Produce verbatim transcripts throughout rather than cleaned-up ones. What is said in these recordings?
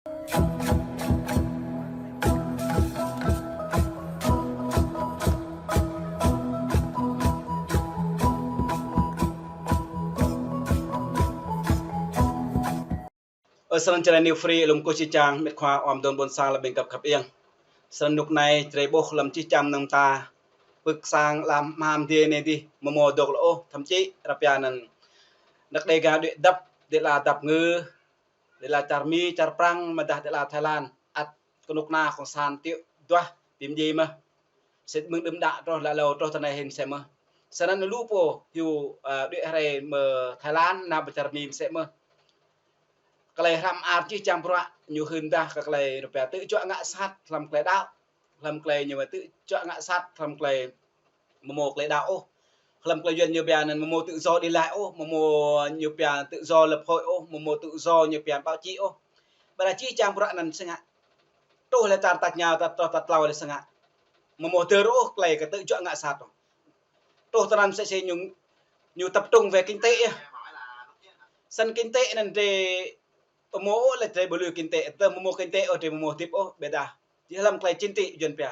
Ơ, srăng čơđai New Free, lŏm kơ čih čang, mĕt khua, ăm dŏng ƀôn sang lăm ƀing găp khăp iăng. Srăng rơnŭk anai, čơđai ƀuh lăm čih čang mơnơ̆ng ta, pơ̆k sang lăm hmam dê anai dih, mơmô dŏ lŏ ôh, thậm chí, ră pia anŭn. Năk Đêga đuaĭ dăp, đĭ la dăp ngư, đĭ la čar Mi, čar Prăng, mơdah đĭ la Thái Lan, ăt kơnuk kơna kông san tiŏ duah, bim djai mơh. Sĭt mơ̆ng đưm đă truh lă lâo truh tơ anai hĭn sĕ mơh. Sơnăn lu pô hyu, ơ, đuaĭ hrơi mơ̆ Thái Lan, nao pơ čar Mi sĕ mơh. Tơlơi hrăm ar čih čang bruă ñu hưn dah kơ tơlơi rơpa tơ̆ juă ngă sat hlăm tơlơi đaŏ. Hlăm tơlơi ñu mă tơ̆ juă ngă sat hlăm tơlơi mơmô tơlơi đaŏ ôh. Hlăm tơlơi Yuan ñu pia anŭn mơmô tự do đi lại ôh, mơmô ñu pia tự do lập hội ôh, mơmô tự do ñu pia báo chí ôh. Ƀiădah čih čang bruă anŭn sơngă. Truh lĕ tar tăt ñao, tar truh tar tlâo lĕ sơngă. Mơmô dơr ôh tơlơi kơ tơ̆ juă ngă sat ôh. Truh tơ anŭn sĕ sĕ ñu, ñu tập trung về kinh tế yơh. Săn kinh tế anŭn drei mơmô ôh lĕ drei ƀu lui kinh tế, tơ mơmô kinh tế ôh drei mơmô hơdip ôh, ƀiădah. Či hlăm tơlơi chính trị Yuan pia.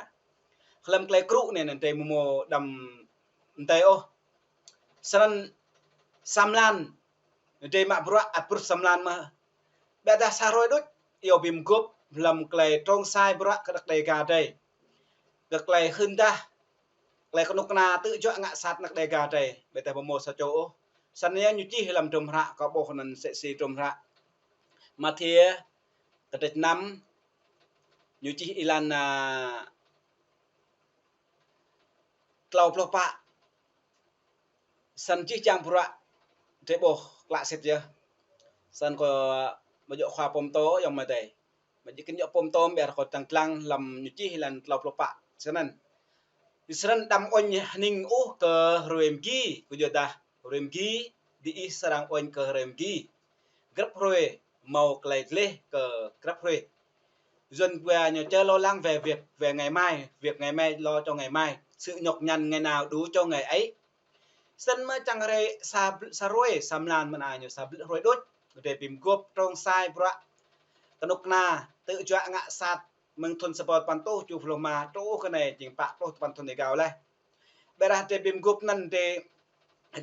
Hlăm tơlơi krŭ anai anŭn drei mơmô đăm mơtai ôh. Srăng sa mlan, drei mă bruă ăt bruă sa mlan mơh. Ƀiădah sa hrơi đôč, iâu bim gŏp hlăm tơlơi trông sai bruă kơ năk Đêga drei. Kơ tơlơi hưn dah, tơlơi kơnuk kơna tơ̆ juă ngă sat năk Đêga drei, ƀiădah mơmô sa čô ôh. Săn anai ñu čih hlăm hdrôm hră kâo ƀuh anŭn sĕ si hdrôm hră. Mathiơ, kơdrêč năm, ñu čih êlan, a, tlâo pluh pă. Săn čih čang bruă drei ƀuh klă sĭt yơh. Săn kơ mơjŏ khua pơm tô yŏng mơtai. Mơjŏ kơ ñu pơm tô ƀiă kơ tăng tlang lăm ñu čih lăn tlâo pluh pă. Sơnăn. Srăng đăm uañ hning ôh kơ hrơi mgi, kơ yua dah hrơi mgi diih srăng uañ kơ hrơi mgi. Grăp hrơi hmâo tơlơi gleh kơ grăp hrơi. Yuan pia ñu chớ lo lắng về việc về ngày mai, việc ngày mai lo cho ngày mai, sự nhọc nhằn ngày nào đủ cho ngày ấy. Săn mơ̆ čang hrơi sa bl-, sa hrơi, sa mlan mơ̆n a ñu sa bl-, hrơi đôč, drei bim gŏp trông sai bruă kơnuk kơna tơ̆ juă ngă sat mơ̆ng thŭn sa rơbâo tơpăn rơtuh tơjuh pluh rơma truh kơ anai jing pă pluh tơpăn thŭn êgao laih. Ƀiădah drei bim gŏp anŭn drei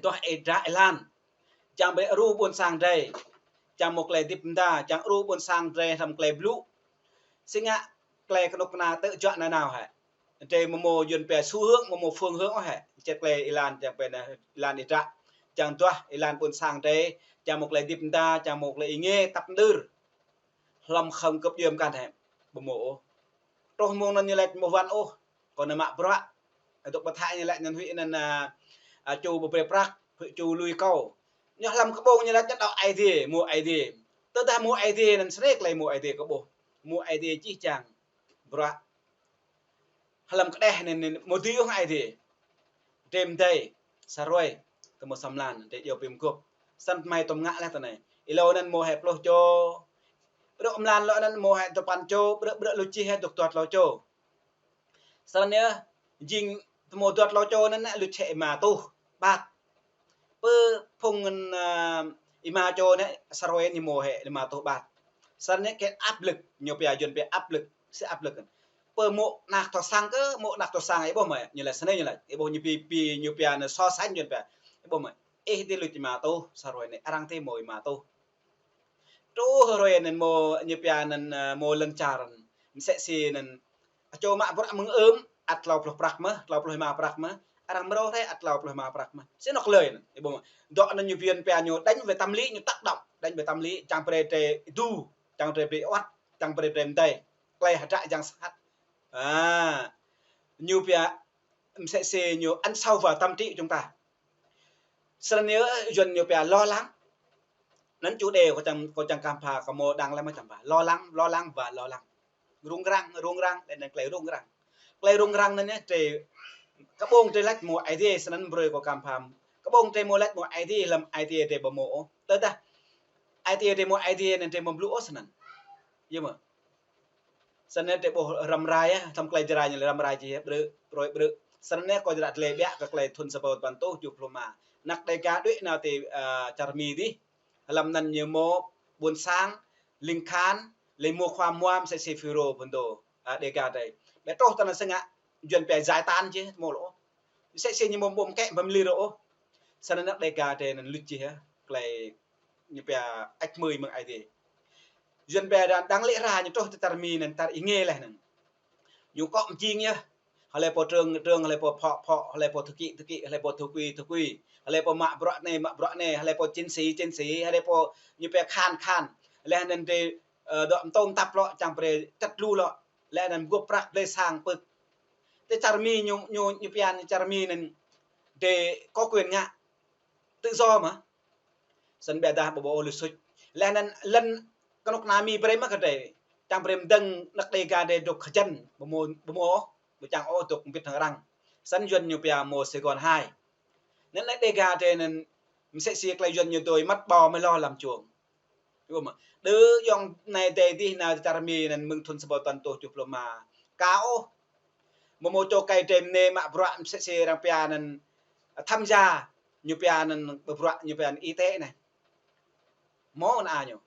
tuah êdră êlan. Čang brơi ru ƀôn sang drei. Čang mơ̆ tơlơi hơdip mơda, čang ru ƀôn sang drei hrăm tơlơi blŭ. Sĭt ngă tơlơi kơnuk kơna tơ̆ juă nanao hĕ. Drei mơmô Yuan pia xu hướng, mơmô phương hướng ôh hĕ. Čet tơlơi êlan čang pia anai êlan êdră. Čang duah êlan ƀôn sang drei, čang mơ̆ tơlơi hơdip mơda, čang mơ̆ tơlơi êngiê tăp mơđơr. Hlăm khŏm kơp djuê mơkăn hĕ. Ƀu mơ̆ ôh. Truh mơ̆ng anŭn ñu laĭ ƀu wăn ôh. Kâo nao mă bruă. Dŏ pơthâo ñu laĭ anŭn huĭ anŭn, a, a, čô ƀu brơi prăk, huĭ čô lui kâo. Ñu hlăm kơƀông ñu laĭ ñu đaŏ Aê Diê, mơ̆ Aê Diê. Tơdah mơ̆ Aê Diê anŭn srek lĕ mơ̆ Aê Diê kơ ƀuh. Mơ̆ Aê Diê čih čang bruă. Hlăm kơđeh anŭn, anŭn mơ̆ dưi ôh Aê Diê. Drei mơtai, sa hrơi, tơmơ̆ sa mlan, drei iâu bim gŏp. Săn tơmai tơm ngă laih tơ anai. Êlâo anŭn mơ̆ hĕ pluh čô. Ƀrư̆ mlan lŏ anŭn mơ̆ hĕ tơpăn čô, ƀrư̆, ƀrư̆ luč čih hĕ dŏ dua tlâo čô. Săn anai, jing tơmơ̆ dua tlâo čô anŭn luč hĕ êma rơtuh ƀăt. Pơ phung anŭn, a, êma čô anai, sa hrơi anai mơ̆ hĕ lima rơtuh ƀăt. Săn anai kơ áp lực, ñu pia Yuan pia áp lực, sự áp lực. Pơ mơ̆ anak thâo săng kơ, mơ̆ anak thâo săng, ih ƀuh mơ̆, ñu laĭ săn anai ñu laĭ, ih ƀuh ñu pi, pi, ñu pia anŭn so sánh Yuan pia. Ih ƀuh mơ̆, ih tơlơi luč êma rơtuh, sa hrơi anai, arăng tơlơi mơ̆ êma rơtuh. Truh hrơi anŭn mơ̆ ñu pia anŭn, ơ, mơ̆ lŏn čar anŭn. Mơsĕ si anŭn. Čô mă bruă mơ̆ng ưm, ăt tlâo pluh prăk mơ̆, tlâo pluh rơma prăk mơ̆. Arăng mrâo hrơi ăt tlâo pluh rơma prăk mơ̆. Sĭt anŏ tơlơi anŭn. Ih ƀuh mơ̆. Dŏ anŭn ñu Yuan pia ñu đánh về tâm lý, ñu tác động. Đánh về tâm lý, čang brơi drei êdu, čang brơi drei ƀuăt, čang brơi drei mơtai. Tơlơi hơdră yang sat. A, ñu pia mơsĕ si ñu ăn sâu vào tâm trí chúng ta. Săn anai Yuan ñu pia lo lắng. Anŭn chủ đề kâo čang, kâo čang khám phá, kâo mơ̆ đăng laih mơ̆ čang pha. Lo lắng, lo lắng và lo lắng. Rŭng răng, rŭng răng, laih anŭn tơlơi rŭng răng. Tơlơi rŭng răng anŭn yơh, drei, kơƀông drei laĭ mơ̆ Aê Diê, săn anŭn brơi kâo khám phá. Kơƀông drei mơ̆ laĭ mơ̆ Aê Diê, hlăm Aê Diê drei ƀu mơ̆ ôh. Tơdah Aê Diê drei mơ̆ Aê Diê anŭn drei mơ̆ blŭ ôh săn anŭn. Yơh mơ̆. Săn anai drei ƀuh răm rai yơh, tơm tơlơi Jrai ñu laĭ răm rai čih yơh, ƀrư̆, hrơi ƀrư̆. Săn anai kâo čơđai tơlơi ƀiă kơ tơlơi thŭn sa rơbâo tơpăn rơtuh tơjuh pluh rơma. Năk Đêga đuaĭ nao ti, a, čar Mi dih. Hlăm anŭn ñu mơ̆ ƀôn sang, ling khăn, Lĕ mơ̆ khua mơam msĕ si Phêrô phŭn dô, a, Đêga drei. Ƀĕ truh tơ anŭn sĕ ngă, Yuan pia giải tán čih mơ̆ lŏ. Msĕ si ñu mơ̆ ƀu mơkĕ ƀăm lir ôh. Săn anŭn Đêga drei anŭn luč čih, a, tơlơi ñu pia ăč mơi mơ̆ng Aê Diê. Yuan pia đang, đang lĕ ra ñu truh tơ čar Mi anŭn tar ih ngê leh anŭn. Ñu kŏ mjing yơh. Hlơi pô trưởng, trưởng, hlơi pô phó, phó, hlơi pô thư ký, thư ký, hlơi pô thư ký, thư ký, hlơi pô mă bruă anai, mă bruă anai, hlơi pô chiến sĩ, chiến sĩ, hlơi pô ñu pia khan, khan. Leh anŭn drei, ơ, dŏ mtông tăp lŏ, čang brei čăt lu lŏ. Leh anŭn gŏp prăk blơi sang pơ̆k. Tơ čar Mi ñu, ñu, ñu pia čar Mi anŭn drei có quyền ngă tự do mơ̆. Săn ƀiă dah ƀu ƀu ôh lu suč. Leh anŭn lŏn kơnuk kơna Mi brei mơ̆ kơ drei. Čang brei mdơ̆ng anăk Đêga drei dŏ kơjăn. Ƀu mơ̆, ƀu mơ̆ ôh. Ƀu čang ôh dŏ mbĭt hăng arăng. Săn Yuan ñu pia mơ̆ Sài Gòn hai. Anŭn anăk Đêga drei anŭn msĕ si tơlơi Yuan ñu dui măt ƀâo mơ̆ lŏ lăm čuông. Yua mơ̆. Đơ yŏng anai dêh dih nao čar Mi anŭn mơ̆ng thŭn sa ƀâo tuăn tuh tơjuh pluh ma. Ka ôh. Mơ̆ mơ̆ čô kơ drei mơnê mă bruă msĕ si arăng pia anŭn tham gia, ñu pia anŭn ƀơi bruă, ñu pia anŭn y tế anai. Mơ̆ anŭn a ñu.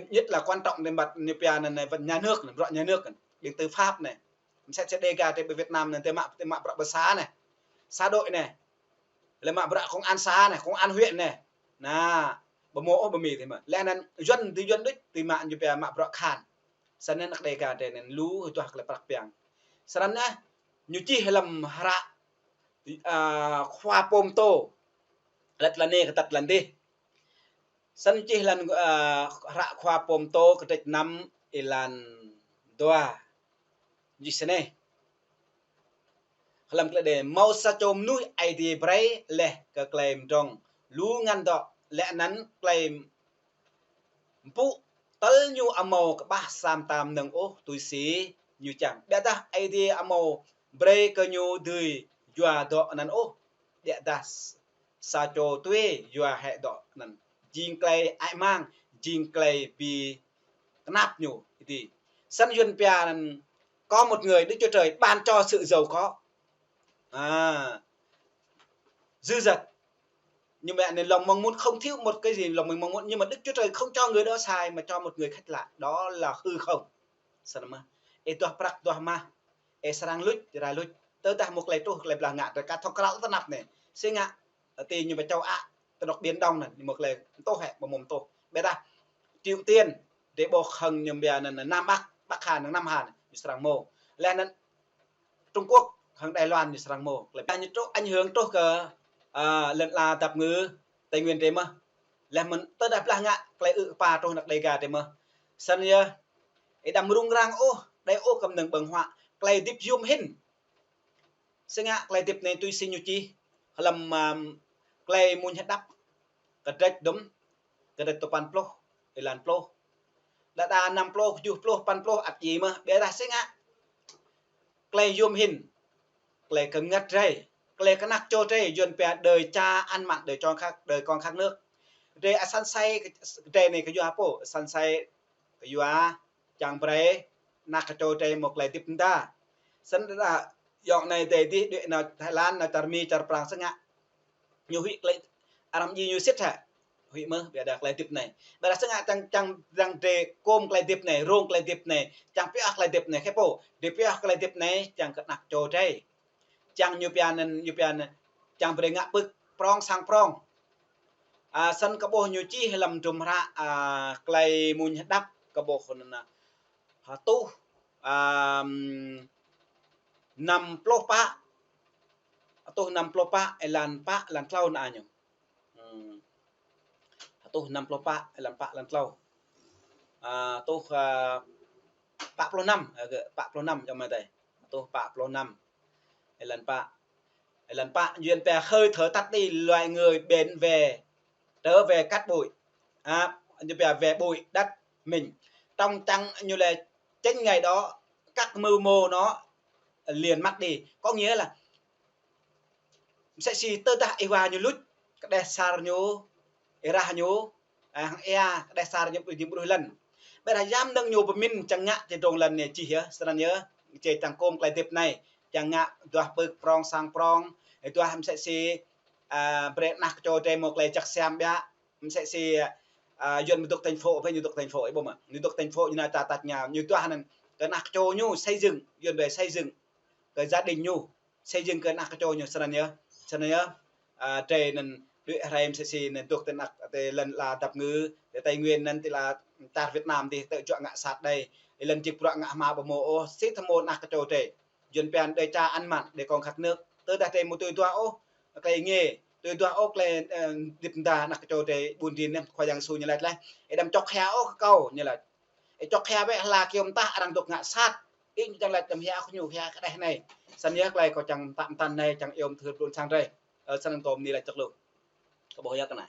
Nhất là quan trọng anai ƀăt ñu pia anŭn anai ƀăt nhà nước anai, bruă nhà nước anai, ƀing tư pháp anai. Msĕ si Đêga drei ƀơi Việt Nam anai tơ mă, tơ mă bruă ƀơi xã anai. Xã đội anai. Lĕ mă bruă công an xã anai, công an huyện anai. Na, ƀu mơ̆ ôh ƀơi Mi tơ mơ̆. Leh anŭn Yuan tơ Yuan đôč, tơ mă ñu pia mă bruă khan. Săn anŭn anăk Đêga drei anŭn lu hơduah tơlơi prăk piăng. Săn anŭn ñu čih lăm hră, a, khua pô mtô. Lăt lăn anai kơ tăt lăn dih. Săn čih lăm, a, hră khua pô mtô kơdrêč năm êlan dua. Čih sơneh. Hlăm tơlơi đe, hmâo sa čô mơnuih Aê Diê brei leh kơ tơlơi mdrŏng lu ngăn dŏ, leh anŭn tơlơi mpŭ tơl ñu amâo kơƀah sa mta mơnơ̆ng ôh tui si ñu čang. Ƀiă dah Aê Diê amâo brei kơ ñu dưi yua dŏ anăn ôh. Ƀiă dah s-, sa čô tui yua hĕ dŏ anăn. Jing tơlơi hơăi mang, jing tơlơi bi kơnap ñu. Iti. Săn Yuan pia anăn có một người Đức Chúa Trời ban cho sự giàu có. À, dư dật. Nhưng mà nên lòng mong muốn không thiếu một cái gì lòng mình mong muốn. Nhưng mà Đức Chúa Trời không cho người đó sai mà cho một người khác lạ. Đó là hư không. Săn mơ̆. Ê duah prăk duah mah. Ê srăng luč, rai luč. Tơdah mơ̆ tơlơi truh, tơlơi blah ngă, tơlơi ka thŏk krăl tơnap anai. Sĭt ngă, ti ñu ƀơi châu Á, tơnŏk Biển Đông anai, ñu mơ̆ tơlơi mtô hĕ, ƀu mơ̆ mtô. Ƀiă dah, Triều Tiên, drei ƀuh hăng ñu pia anăn Nam Bắc, Bắc Hàn, Nam Hàn, ñu srăng mơ̆. Leh anăn Trung Quốc, hăng Đài Loan ñu srăng mơ̆. Tơlơi ñu truh, ảnh hưởng truh kơ, a, lŏn ala dap ngư, Tây Nguyên drei mơ̆. Leh mơ̆n tơdah blah ngă, tơlơi ư̆ kơpa truh anăk Đêga drei mơ̆. Săn yơh, ê đăm rŭng răng ôh, đei ôh kơ mơnơ̆ng ƀơ̆ng huă, tơlơi hơdip yôm hĭn. Sĭt ngă tơlơi hơdip anai tui si ñu čih, hlăm, a, Tơlơi Mmuñ Hơđăp, kơdrêč dŭm, kơdrêč tơpăn pluh, êlan pluh. Đơđa năm pluh, kơjuh pluh, păn pluh, ăt djai mơ̆, ƀiă dah sĭt ngă. Tơlơi yôm hĭn, tơlơi kơngăt drei, tơlơi kơnăk čô drei, Yuan pia đời cha ăn mặn, đời con khát, đời con khát nước. Drei asăn sai, drei anai kơyua pô, asăn sai kơyua, čang brei, anăk kơ čô drei mơ̆ tơlơi hơdip mơda. Săn dah, yŏng anai dêh dih, đuaĭ nao Thái Lan, nao čar Mi, čar Prang sĭt ngă. Ñu huĭ tơlơi, arăng djai ñu sĭt hă. Huĭ mơ̆, ƀiă dah tơlơi hơdip anai. Ƀiă dah sĭt ngă čang, čang, čang drei kôm tơlơi hơdip anai, rông tơlơi hơdip anai, čang pioh tơlơi hơdip anai, khĕ pô. Drei pioh tơlơi hơdip anai, čang kơ anăk čô drei. Čang ñu pia anăn, ñu pia anăn, čang brei ngă pưk prŏng sang prŏng. A, săn kơ ƀuh ñu čih lăm hdruôm hră, a, Tơlơi Mmuñ Hơđăp kơ ƀuh anăn, a, hơtuh, a, năm pluh pă, hơtuh năm pluh pă, êlan pă, êlan klâo anăn ñu. Hmm. Hơtuh năm pluh pă, êlan pă, êlan klâo. A, hơtuh, a, pă pluh năm, a, kơ pă pluh năm, čang mơ̆ tơi. Hơtuh pă pluh năm, êlan pă. Êlan pă, Yuan pia hơi thở tắt đi, loài người bèn về, trở về cát bụi. A, ñu pia về bụi đất mình. Trong chăng ñu lĕ chính ngày đó các mưu mô nó liền mất đi. Có nghĩa là msĕ si tơdah êwa ñu luč, kơđeh asar ñu, êrah ñu, a, hăng êa, kơđeh asar ñu ƀu djơ̆ ƀruih lăn. Ƀiă dah yăm mơnơ̆ng ñu pơmĭn čang ngă tơdrong lăn anai čih yơh, srăng yơh, čih čang kôm tơlơi hơdip anai, čang ngă duah pưk prŏng sang prŏng, duah msĕ si, a, brei anăk čô drei mơ̆ tơlơi jăk siam ƀiă, msĕ si, à, Yuan ñu dŏ thành phố, phải ñu dŏ thành phố, ih ƀuh mơ̆. Ñu dŏ thành phố, ñu nao ta tăt ñu, ñu tuah anŭn kơ ană kơčô ñu xây dựng, Yuan ƀơi xây dựng kơ gia đình ñu, xây dựng kơ ană kơčô ñu, sơnăn yơh, sơnăn yơh. À, drơi anŭn đuaĭ hrơi mơsĕ si anŭn dŏ tơ anăp tơ lŏn la dap ngư, tơ Tây Nguyên anŭn tơ la čar Việt Nam tơ tơjuă ngă sat đơi. Lŏn čih bruă ngă hma ƀu hmâo ôh, sĭt hmâo ană kơčô drơi. Yuan pian đơi ča ăn mặn, đơi kông khăt nước. Tơdah drơi ƀu tui duah ôh tơlơi nge, tui duah ôh tơlơi, ơ, dĭp mơda ană kơčô drơi ƀun rin anai, Khua Yang Yêsu ñu laĭ laih: Ih đăm čŏk hia ôh kơ kâo, ñu laĭ. Ih čŏk hia bĕ hla kơyâo mơtah arăng dŏ ngă sat. Ih ñu čang laĭ đăm hia ôh kơ ñu, hia kơ đeh anai. Sơnăn yơh tơlơi kâo čang mă mơtăn anai, čang iâu mơthưr ƀlŭn sang drơi. Ơ, sơnăn kâo bơni laĭ čơklu. Kâo ƀuh yơh kơ anai.